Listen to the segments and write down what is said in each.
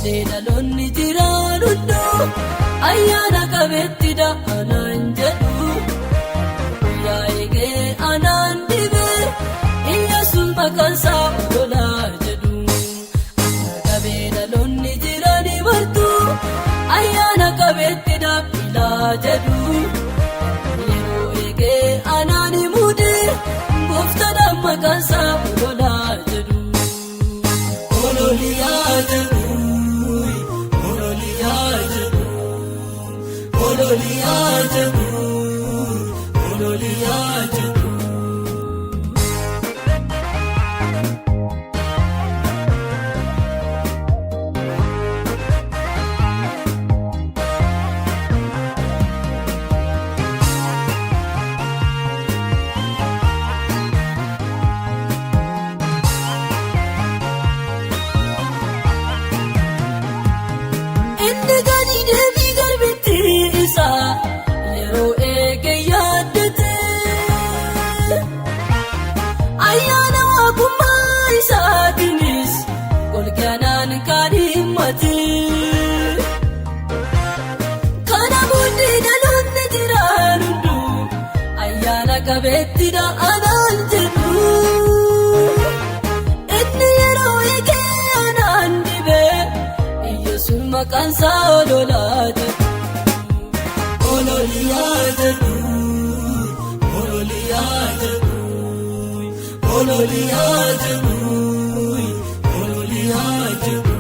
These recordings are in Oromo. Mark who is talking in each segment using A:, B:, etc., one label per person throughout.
A: Booddee dhaloonni jiraan hunduu ayyaana qabeetti da'anaan jedhu. Guyyaa eegee anaan dhibee Iyyasuus maqaan isaa ololaa jedhu. Ayyaana qabee dhaloonni jiraan bartuu ayyaana qabeetti dhaabbilaa jedhu. Yeroo eegee anaan muudee gooftaadhaan maqaan isaa ololaa jedhu. Ololiyaa jedhu, ololiyaa jedhu, ololiyaa jedhu, ololiyaa jedhu. Inni gadi deebii garbitti isaa yeroo eege yaaddate. Ayyaana waaqummaa isaatiinis golgaanaan kaadhimmate. Kana booddee dhaloonni jiraan hunduu ayyaana qabeetti da'anaan jedhu. Inni yeroo eegee anaan dhibee Iyyasuus maqaan isaa ololaa jedhu. Ololiyaa jedhu, ololiyaa jedhu, ololiyaa jedhu, ololiyaa jedhu.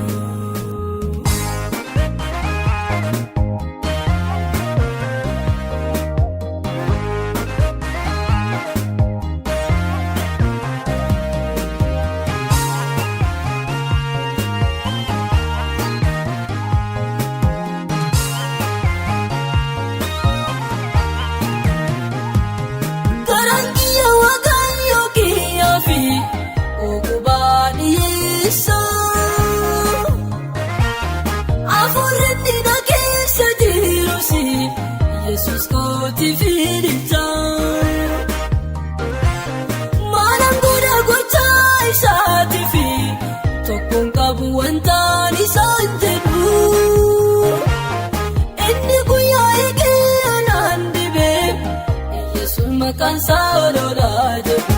A: Karaan kiyya waaqayyo kiyyaa fi ogubaa dhiyeessa. Hafuurri na keessa jirus Yesuus kooti fidicha. Maalaan godha gochaa isaatii fi tokkoon qabu wantaan isaan jedhu. Inni guyyaa eegee anaan dhibee Yesuus maqaan isaa ololaa jedhu.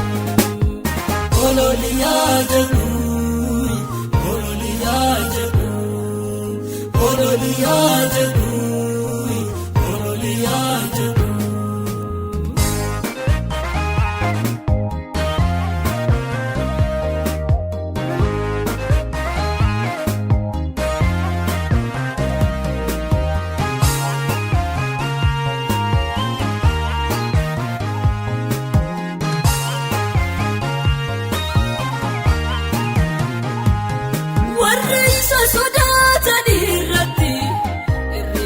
A: Ololiyaa jedhu, ololiyaa jedhu, ololiyaa jedhu, ololiyaa jedhu. Warra isa sodaatan irratti irree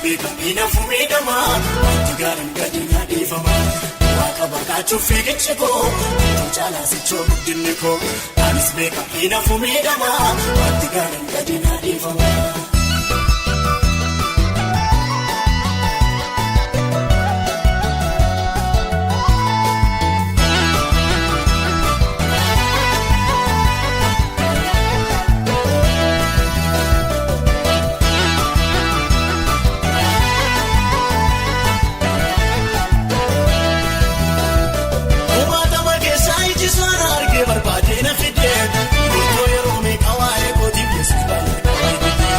B: beeka miidhafu miidhama wanti gaariin gadi na dhiifama. Waaqa baqachuuf fiigichi koo itoo caalaa sichoo guddinni koo anis beeka miidhafu miidhama wanti gaariin gadi na dhiifama. Uumatama keessaa iji saana argee barbaadee na fidee Murtoo yeroo meeqa waa'ee kootiif Yesuus baay'ee qabee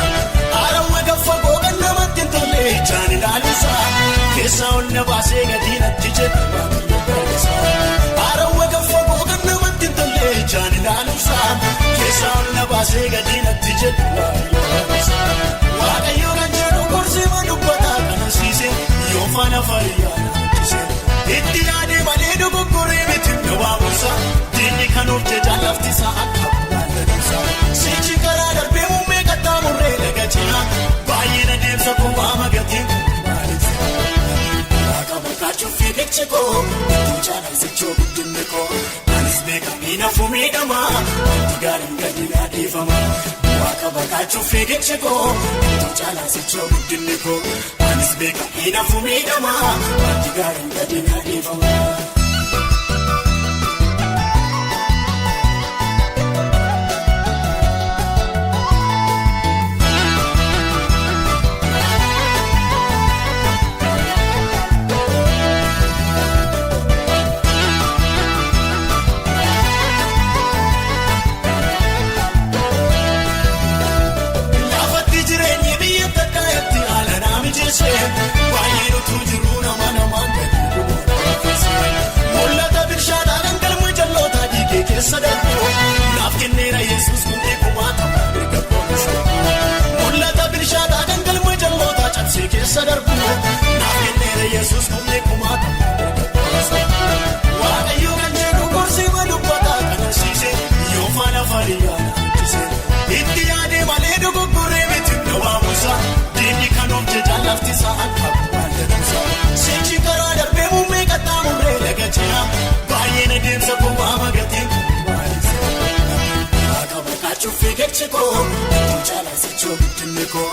B: Haarawwa gaffa googan namatti hin tolle ijaan ilaaluusaa keessaa ol na baasee gadi natti jedhu waaqayyo barreessaa. Haarawwa gaffa googan namatti hin tolle ijaan ilaaluusaa keessaa ol na baasee gadi natti jedhu waaqayyo barreessaa. Waaqayyo kan jedhu gorsee ma dubbataa kanasiise yoo faana fayyaa na hojjise. Itti yaadee malee dogoggoree miti na waamusa. Diinni kan of jajaan lafti isaa akka bu'aan Sichi karaa darbee muummee qaxxaamurree laga cinaa. Baay'een adeemsa kophaa magatiin maaliif? Waaqa baqachuuf fiigichi koo itoo caalaa sichoo guddinni koo anis beeka miidhafu miidhama wanti gaariin gadi na dhiifama. Waaqa baqachuuf fiigichi koo itoo caalaa sichoo guddinni koo anis beeka miidhafu miidhama wanti gaariin gadi na dhiifama. Laafatti jireenyi biyya takkaatti haala naa mijeesse baay'een utuu jiruu nama namaan gadi bu'uura. Mul'ata bilchaataa kan galma jalootaa dhiigee keessa darbu naaf kenneera Yesuus hundee kumaatama erga koomisa. Mul'ata bilchaataa kan galma jalootaa cabsee keessa darbu naaf kenneera Yesuus hundee kumaatama erga koomisa. Waaqayyo kan jedhu gorsee ma dubbataa kanasiise yoo faana fayyaa na hojjise. Itti yaadee malee dogoggoree miti na waamusa. Diinni kan of jajaan lafti isaa akka bu'aan dadhabsa. Sichi karaa darbee muummee qaxxaamurree laga cinaa. Baay'een adeemsa kophaa magatiin maaliif? Waaqa baqachuuf fiigichi koo itoo caalaa sichoo guddinni koo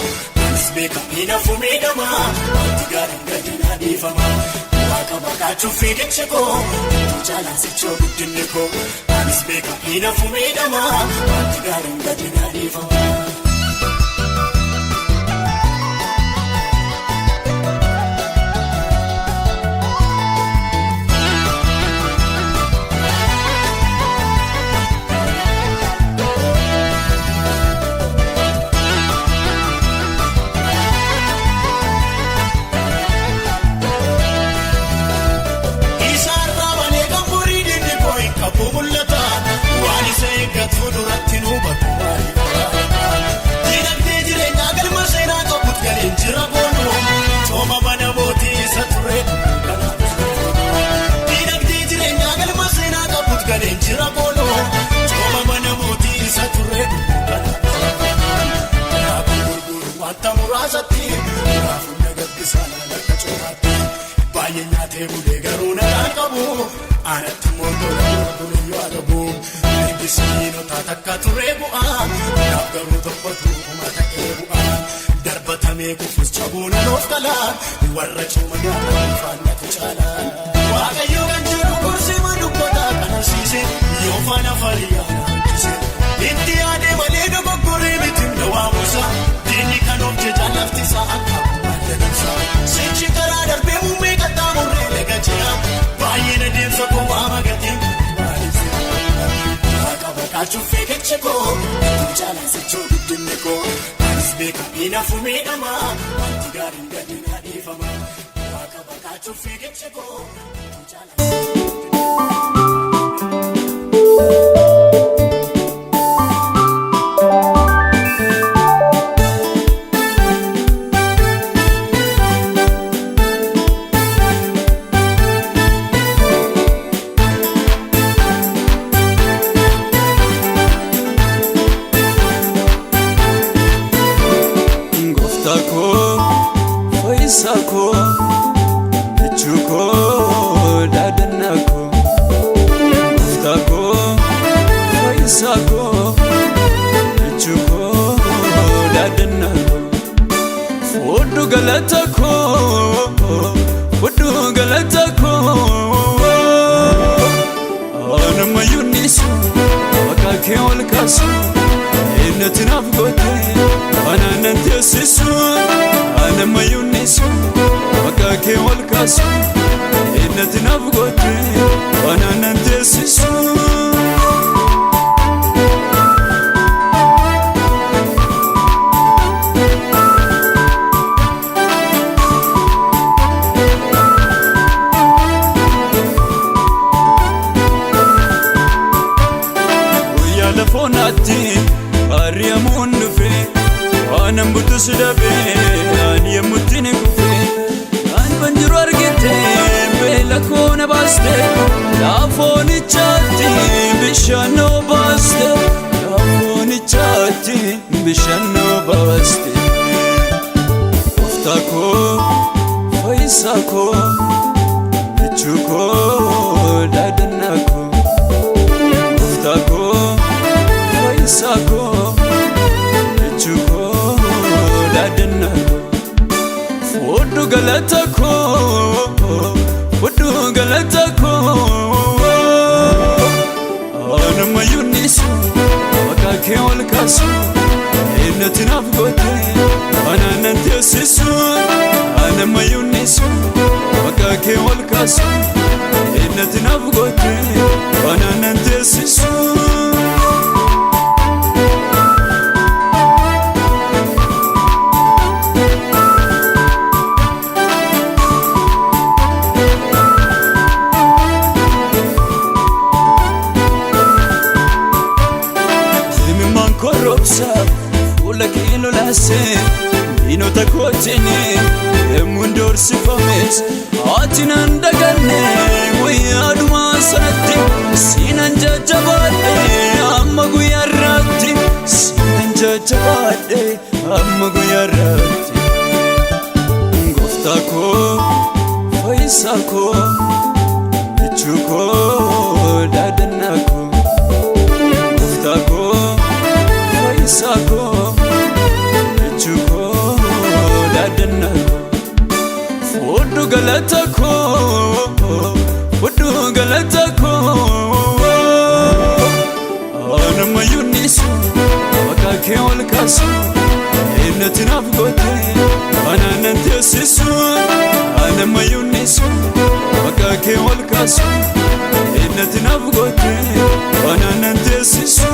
B: anis beeka miidhafu miidhama wanti gaariin gadi na dhiifama. Waaqa baqachuuf fiigichi koo itoo caalaa sichoo guddinni koo anis beeka miidhafu miidhama wanti gaariin gadi na dhiifama. Isaarraa malee kan borii diinni koo hin qabu mul'ata. Waan isa eeggatu duratti nu bakka baay'ee. Dinagdee jireenyaa galma seenaa qabuut galeen jira boonu. Cooma mana mootii isa ture kanaaf. Dinagdee jireenyaa galma seenaa qabuut galeen jira boonu. Cooma mana mootii isa ture kanaaf. Kanaafuu gurguru wanta muraasatti kanaafuu nagabbisaa akka coomaatti. Baay'ee nyaatee bulee garuu nagaan qabu. Aanatti immoo tola gurguru yoo adabu. Mirgisiinota takka turee bu'aa. Naaf garuu tokkotu kuma ta'ee bu'aa. Darbatamee kufuus cabuu nan of kalaa. Warra cooma nyaata faannatu caala. Waaqayyo kan jedhu gorsee ma dubbataa kanasiise. Yoo faana fayyaa na hojjise. Itti yaadee malee dogoggoree miti na waamusa. Diinni kan of jajaan lafti isaa akka bu'aan dadhabsa. Sichi karaa darbee muummee qaxxaamurree laga cinaa. Baay'een adeemsa kophaa magatiin maaliif? Waaqa baqachuuf fiigichi koo itoo caalaa sichoo guddinni koo anis beeka miidhafu miidhama wanti gaariin gadi na dhiifama. Waaqa baqachuuf fiigichi koo itoo caalaa.
C: Gooftaa koo Fayyisaa koo, michuu koo, daadannaa koo. Gooftaa koo, fayyisaa koo, michuu koo, daadannaa koo. Fudhu galata koo, fudhu galata koo. Anammayyuu niisu, maqaa kee ol kaasu, eenyutu naaf goote, anaan nan teessisu. Anammayyuu niisu, maqaa kee ol kaasu, eenyutu naaf goote, anaan nan teessisu. Guyyaa lafoonaatti ari'amuun dhufe, waan hambutus dhabe, ani yemmutti ni kufe. Kan banjiru argite, beela koo na baaste, laafoonichaatti bishaan na baaste, laafoonichaatti bishaan na baaste. Gooftaa koo, fayyisaa koo, michuu koo, daadannaa koo. Gooftaa koo, fayyisaa koo, michuu koo, daadannaa koo. Fudhu galata koo, fudhu galata koo. Anammayyuu niisu, maqaa kee ol kaasu, eenyutu naaf goote, anaan nan teessisu. Anammayyuu niisu, maqaa kee ol kaasu, eenyutu naaf goote, anaan nan teessisu. Himimmaan korroobsa fuula kee lolaase, diinota kootiin yemmuun doorsifames, ati nan daganne guyyaa dhumaa sanatti, siinan jajjabaadhe amma guyyaa irraatti, siinan jajjabaadhe amma guyyaa irraatti. Gooftaa koo, fayyisaa koo, michuu koo, daadannaa koo. Gooftaa koo, fayyisaa koo, michuu koo, daadannaa koo. Fudhu galata koo, fudhu galata koo. Anammayyuu niisu, maqaa kee ol kaasu, eenyutu naaf goote, anaan nan teessisu. Anammayyuu niisu, maqaa kee ol kaasu, eenyutu naaf goote, anaan nan teessisu.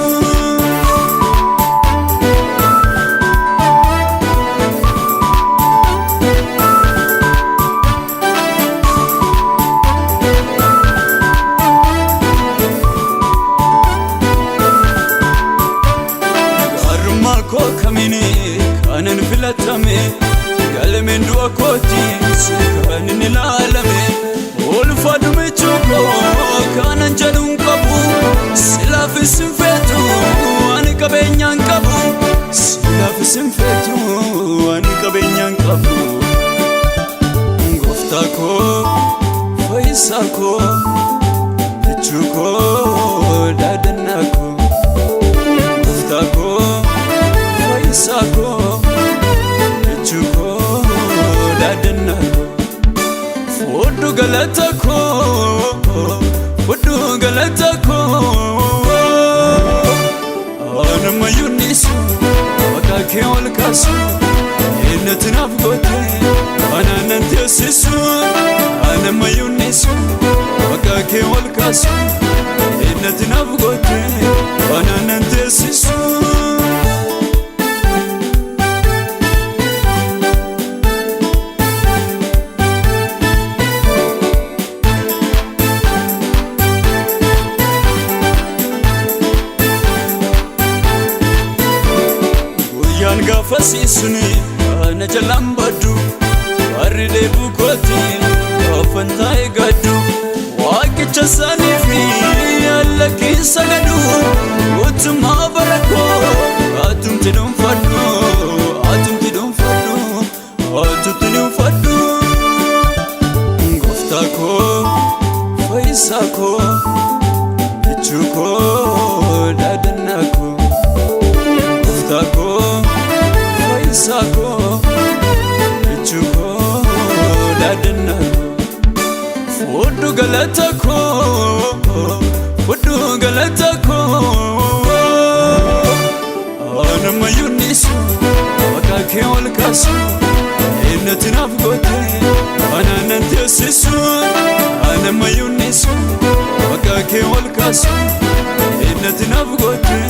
C: Gaarummaa koo kamiini kanan filatame, galmeen du'a kooti si kanin ilaalame, ulfaadhu michuu koo kanan jedhuun qabu, silaafis hin feetu ani qabeenyaan qabu, silaafis hin feetu ani qabeenyaan qabu. Gooftaa koo, fayyisaa koo, michuu koo, daadannaa koo. Gooftaa koo, fayyisaa koo, michuu koo, daadannaa koo. Fudhu galata koo, fudhu galata koo. Anammayyuu niisu, maqaa kee ol kaasu, eenyutu naaf goote, anaan nan teessisu. Anammayyuu niisu, maqaa kee ol kaasu, eenyutu naaf goote, anaan nan teessisu. Guyyaan gaafasiisuni ana jalaan baddu, warri dheebuu kooti gaafan taa'e gaddu, waaqicha isaanii fi allakiin sagadu, guutummaa bara koo atumti dhuunfadhu, atumti dhuunfadhu, Atutti ni uffadhu. Gooftaa koo, fayyisaa koo, michuu koo, daadannaa koo. Gooftaa koo, fayyisaa koo, michuu koo, daadannaa koo. Fudhu galata koo, fudhu galata koo. Anammayyuu niisu, maqaa kee ol kaasu, eenyutti naaf goote, anaan nan teessisu. Anammayyuu niisu, maqaa kee ol kaasu, eenyutti naaf goote.